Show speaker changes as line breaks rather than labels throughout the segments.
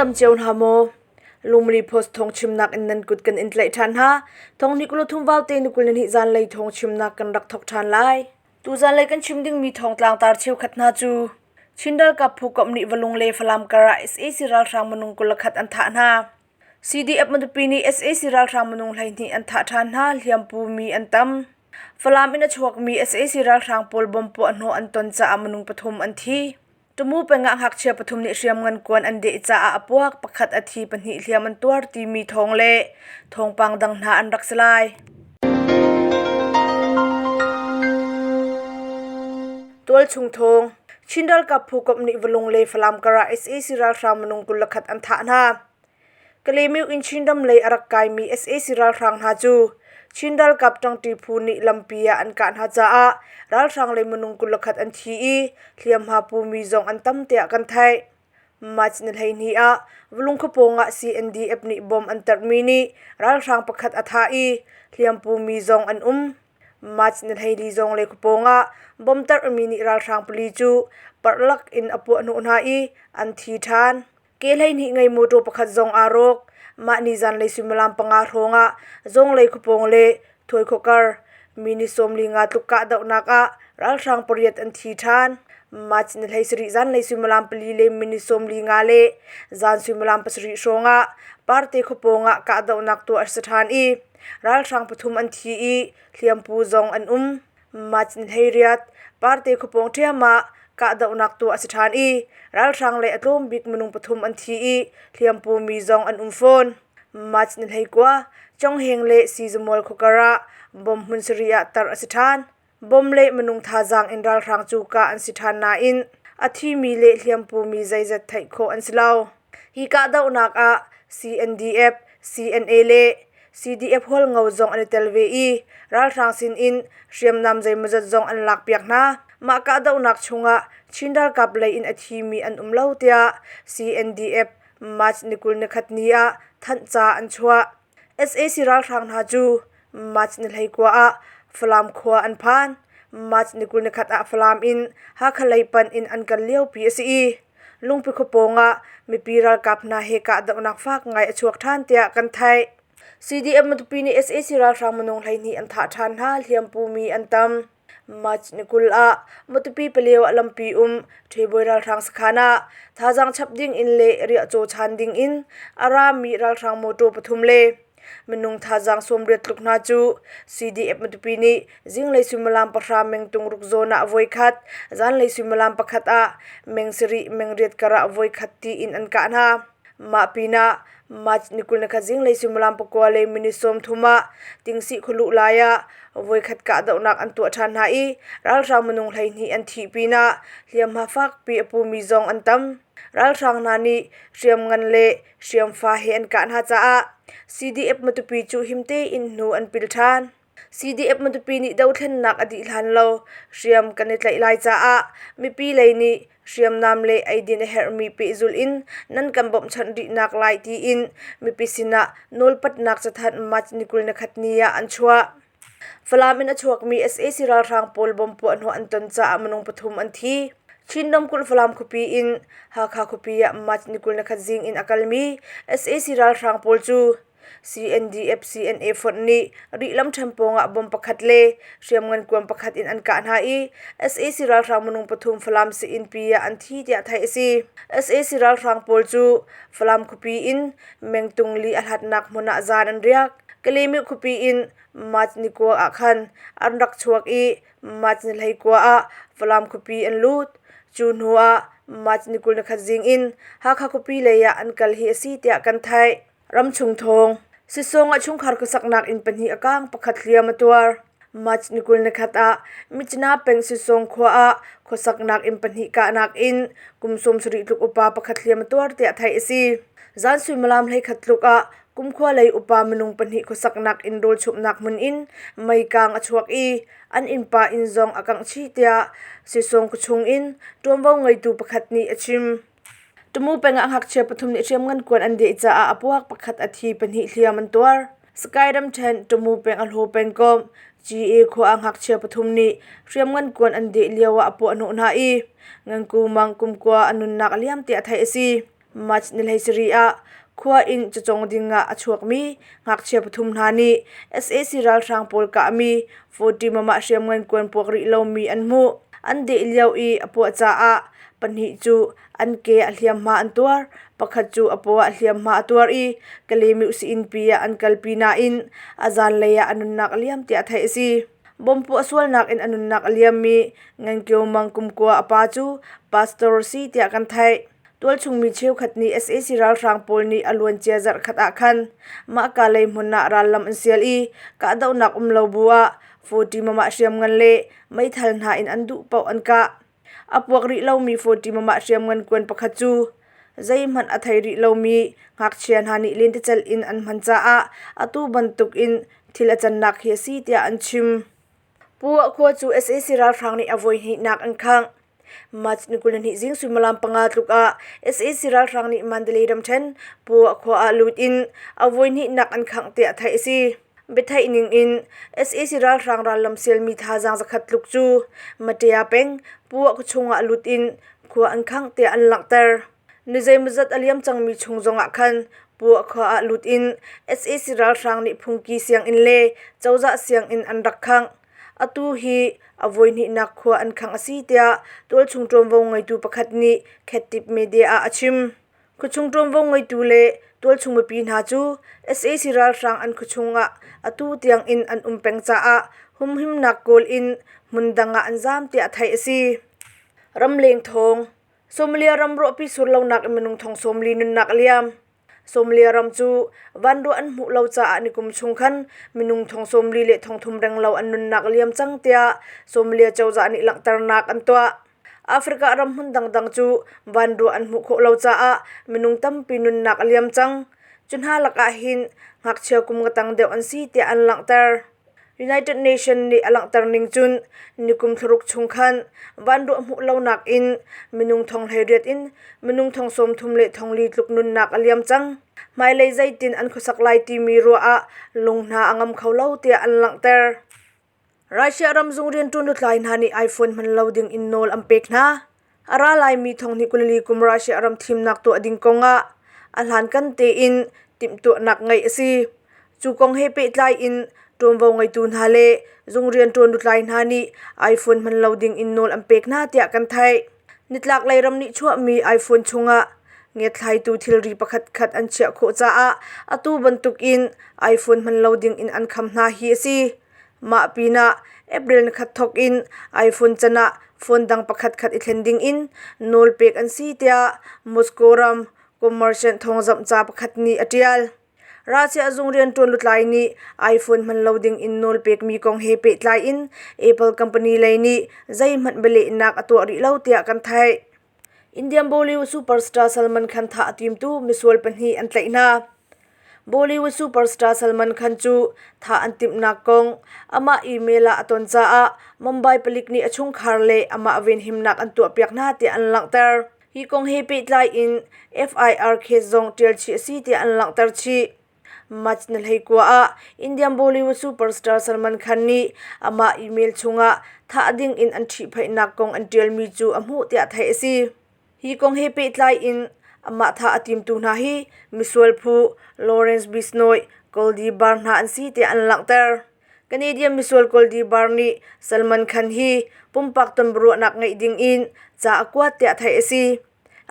dam cio hna maw? Lungmili Post thawngchimnak in nan kut kan in tlaih ṭhan hna. Thonghnih kul thum vaute ni 22 zanlei thawngchimnak kan rak thawk ṭhan lai. Tu zanlei kan chim dingmi thawngtlang tar cheukhat hna cu Chin ralkap phu komh nih Valung le Falam kar ah sac ralhrang minung 21 an thah hna. CDF Matupi nih sac ralhrang minung 12 an thah ṭhan hna, hliampu mi an tam. Falam in a chuakmi sac ralhrang pawl bomb puahhnawh an ton caah minung pathum an thi. Tamu peng ah ngakchia pathum nih hriamngan kuan an deh caah a puak, pakhat a thi, pahnih hliam an tuar timi thawng le thawngpang dang hna an rak si lai. Tualchung thawng Chin ralkap phu komh nih Valung le Falam kar ah sac ralhrang minung 21 an thah hna. Kalaymyo in Chinram lei a rak kaimi sac ralhrang hna cu Chin ralkap ṭangṭi phu nih lampi ah an kah hna caah ralhrang lei minung 21 an thi i hliamhma pumi zong an tam tiah kan theih. March ni 12 ah Valung khua pawng ah CNDF nih bomb an tarhmi nih ralhrang pakhat a thah i hliampumi zong an um. March ni 14 zong le khua pawng ah bomb tarhmi nih ralhrang pali cu parlak in a puahhnawh hna i an thi ṭhan. Ke 12 ngei mawṭaw pakhat zong aa rawk. Mah ni zanlei suimilam panga hrawng ah Zawnglei khuapawng le Thuai khuakar mi ni 45 tluk kahdohnak ah ralhrang pariat an thi ṭhan. March ni 17 zanlei suimilam pali le minute 45 le zan suimilam pasarih hrawng ah Parte khuapawng ah kahdohnak tuah a si ṭhan i ralhrang pathum an thi i hliampu zong an um. March ni 18 Parte khuapawng ṭhiam ah kahdohnak tuah a si ṭhan i ralhrang le a tlawm bik minung pathum an thi i hliampu mi zong an um fawn. March ni 19 Congheng le Sizamual khuakar ah bom hmun sarih ah tarh a si ṭhan. Bom le minung thazaang in ralhrang cu kah an si ṭhan nain a thimi le hliampu mi zeizat theih khawh an si lo. Hi kahdohnak ah CNDF, CNA le CDF Hualngo zong an i tel ve i ralhrang sinin hriamnam zeimawzat zong an lakpiak hna. Mah kahdohnak chungah Chin ralkap lei in a thimi an um lo tiah CNDF March ni 21 ni ah thanhca an chuah. Sac ralhrang hna cu March ni 19 ah Falam khua an phan. March ni 21 ah Falam in Hakha lei panh in an kal liopi a si i Lungpi khua pawng ah mipi ralkap hna he kahdohnak fak ngai a chuak ṭhan tiah kan theih. CDF Matupi nih sac ralhrang minung 12 an thah ṭhan hna, hliampu mi an tam. March ni 20 ah Matupi Paleo ah lampi um Ṭhebawi ralhrang sakhan ah thazaang chap ding in le riahcaw chan ding in a rami ralhrang mawṭaw pathum le minung thazaang 80 tluk hna cu CDF Matupi nih zinglei suimilam pahra mengtung ruk zawn ah voikhat, zanlei suimilam pakhat ah meng sarih meng riat kar ah voikhat tiin an kah hna. Mah pinah March ni 21 zinglei suimilam pakua le minute 30 ah Tingsih khualuh lai ah voikhat kahdohnak an tuah ṭhan hna i ralhrang minung 12 an thih pinah hliamhma fakpi a pumi zong an tam. Ralhrang hna nih hriamngan le hriamfa he an kah hna caah CDF Matupi cu him tein hnu an pil ṭhan. CDF Matupi nih dothlennak a dih hlan lo hriam kan i tlaih lai caah mipi lei nih hriamnam le eidin a herhmi pehzulh in nan kan bawmhchanh rihnak lai tiin mipi sinah nawlpatnak cathanh March ni 21 ni ah an chuah. Falam in a chuakmi sac ralhrang pawl bomb puahhnawh an ton caah minung pathum an thi. Chin ramkulh Falam khuapi in Hakha khuapi ah March ni 21 zing in a kalmi sac ralhrang pawl cu CNDF CNA fonh nih Rih lamṭhen pawngah bomb pakhat le hriamngan kuan pakhat in an kah hna i sac ralhrang minung pathum Falam sii-innpi ah an thi tiah theih a si. Sac ralhrang pawl cu Falam khuapi in mengtung li a hlatnak hmun ah zaan an riak. Kalaymyo khuapi in March ni kua ah khan an rak chuak i March ni 19 ah Falam khuapi an lut. Cu hnu ah March ni 21 zing in Hakha khuapi lei ah an kal hi a si tiah kan theih. Ramchung thawng. Sisawng ah chungkhar khuasaknak inn pahnih a kaang, pakhat hliam a tuar. March ni 21 ah Myitkyina peng Sisawng khua ah khuasaknak inn pahnih kahnak in kum 70 tluk upa pakhat hliam a tuar tiah theih a si. Zan suimilam 11 tluk ah kumkhua lei upa minung pahnih khuasaknak inn rawlchumhnak hmun in meikang a chuak i an innpa inn zong a kangh chih tiah Sisawng khuachung in ṭuanvo ngeitu pakhat nih a chim. Tamu peng ah ngakchia pathum nih hriamngan kuan an deh caah a puak, pakhat a thi, pahnih hliam an tuar. Sakae ramṭhen, Tamu peng a hlaw pengkomh, GA khua ah ngakchia pathum nih hriamngan kuan an deh lio ah a puahhnawh hna i Nganku Mang kumkua a nunnak a liam tiah theih a si. March ni 17 ah khua in cacawng ding ah a chuakmi ngakchia pathum hna nih sac ralhrang pawl kahmi 40 mama hriamngan kuan puak rih lomi an hmuh. An deh lio i a puah caah pahnih cu an ke ah hliamhma an tuar, pakhat cu a paw ah hliamhma a tuar i Kalaymyo sii-innpi ah an kalpi nain a zaanlei ah a nunnak a liam tiah theih a si. Bomb puah sualnak in a nunnak a liammi Ngan Kio Mang kum kua a pa cu pastor a si tiah kan theih. Tualchung mi cheukhat nih sac ralhrang pawl nih a luancia zarhkhat ah khan mahka lei hmun ah rallam an sial i kahdohnak um lo bu ah 40 mama hriamngan le meithal hna in an duh paoh an kah. A puak rih lomi 40 mama hriamngan kuan pakhat cu zeihmanh a thei rih lomi ngakchia hna nih lentecelh in an hman caah atu bantuk in thil a cannak hi a si tiah an chim. Puah khua cu sac ralhrang nih a voihnihnak an khangh. March ni 22 zing suimilam panga tluk ah sac ralhrang nih Mandalay ramṭhen Puah khua ah lut in a voihnihnak an khangh tiah theih a si. Biatheih ning in sac ralhrang rallam sialmi thazaang zakhat tluk cu Maṭia peng Puah khuachung ah lut in khua an khangh tiah an langhter. Ni zeimawzat a liam cangmi chung zongah khan Puah khua ah lut in sac ralhrang nih phungki sianginn le cozah sianginn an rak khangh. Atu hi a voihnihnak khua an khangh a si tiah tualchung ṭuanvo ngeitu pakhat nih Khettip media ah a chim. Khuachung ṭuanvo ngeitu le tualchung mipi hna cu sac ralhrang an khuachung ah atu tiang in an um peng caah humhimnak kawl in hmundang ah an zaam tiah theih a si. Ramleng thawng Somalia ram ruahpi sur lonak in minung thong 40 nunnak a liam. Somalia ram cu vanruah an hmuh lo caah nikum chung khan minung thong 40 le thong thum renglo an nunnak a liam cang tiah Somalia cozah nih langhternak an tuah. Africa ram hmun dangdang cu vanruah an hmuh khawh lo caah minung tampi nunnak a liam cang. Cu hna lakah hin ngakchia kum nga tang deuh an si tiah an langhter. United Nations nih a langhter ning cun nikum thlaruk chung khan vanruah hmuh lonak in minung thong 18 in minung thong 30 le thong li tluk nunnak a liam cang. Hmailei zeitin an khuasak lai timi ruah ah lung hna a ngam kho lo tiah an langhter. Russia ramzung rianṭuan lutlai hna nih iPhone hman lo ding in nawl an pek hna. A ra laimi thonghnih 24 kum Russia ram thimnak tuah ding kongah a hlankan tein timhtuahnak ngeih a si. Cu kong he pehtlai in ṭuanvo ngeitu hna le zung rianṭuan lutlai hna nih iPhone hman lo ding in nawl an pek hna tiah kan theih. Nitlaklei ram nih chuahmi iPhone chungah ngiathlaitu thilri pakhatkhat an chiah khawh caah atu bantukin iPhone hman lo ding in an kham hna hi a si. Mah pinah April nikhat thawk in iPhone can ah phone dang pakhatkhat i thlen ding in nawl pek an si tiah Moscow ram commercial thawngzamhca pakhat nih a ṭial. Russia zung rianṭuan lutlai nih iPhone hman lo ding in nawl pekmi kong he pehtlai in Apple company lei nih zeihmanh bialehnak a tuah rih lo tiah kan theih. Indian Bollywood superstar Salman Khan thah a timtu misual pahnih an tlaih hna. Bollywood superstar Salman Khan cu thah an timhnak kong amah email ah a ton caah Mumbai palik nih a chungkhar le amah venhimnak an tuahpiak hna tiah an langhter. Hi kong he pehtlai in FIR case zong ṭial chih a si tiah an langhter chih. March ni 19 ah Indian Bollywood superstar Salman Khan nih amah email chungah thah ding in an ṭhihphaihnak kong an ṭialmi cu a hmuh tiah theih a si. Hi kong he pehtlai in amah thah a timtu hna hi misual phu Lawrence Bishnoi, Goldie Bar hna an si tiah an langhter. Canadian misual Goldie Bar nih Salman Khan hi pumpak tonbiaruahnak ngeih ding in ca a kuat tiah theih a si.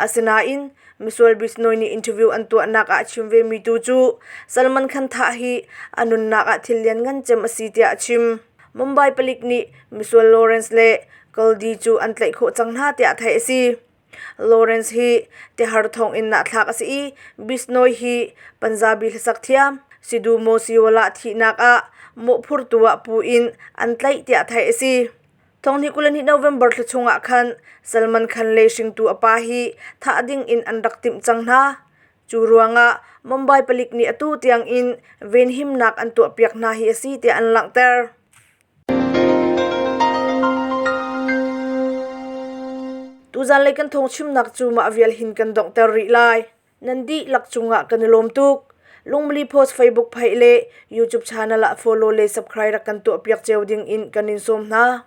Asinain misual Bishnoi nih interview an tuahnak ah a chim vemi tu cu Salman Khan thah hi a nunnak ah thil lianngan cem a si tiah a chim. Mumbai palik nih misual Lawrence le Goldie cu an tlaih khawh cang hna tiah theih a si. Lawrence hi Tihar thonginn ah thlak a si i Bishnoi hi Punjabi hlasak thiam Sidhu Moosewala thihnak ah mawhphurtu ah pu in an tlaih tiah theih a si. Thonghnih 22 November thla chungah khan Salman Khan le hringtu a pa hi thah ding in an rak timh cang hna. Cu ruangah Mumbai palik nih atu tiang in venhimnak an tuahpiak hna hi a si tiah an langhter. Tuzanlei kan thawngchimnak cu mah vial hin kan donghter rih lai. Nan dihlak cungah kan i lawm tuk. Lungmili Post Facebook page le YouTube channel ah follow le subscribe rak kan tuahpiak cio ding in kan in sawm hna.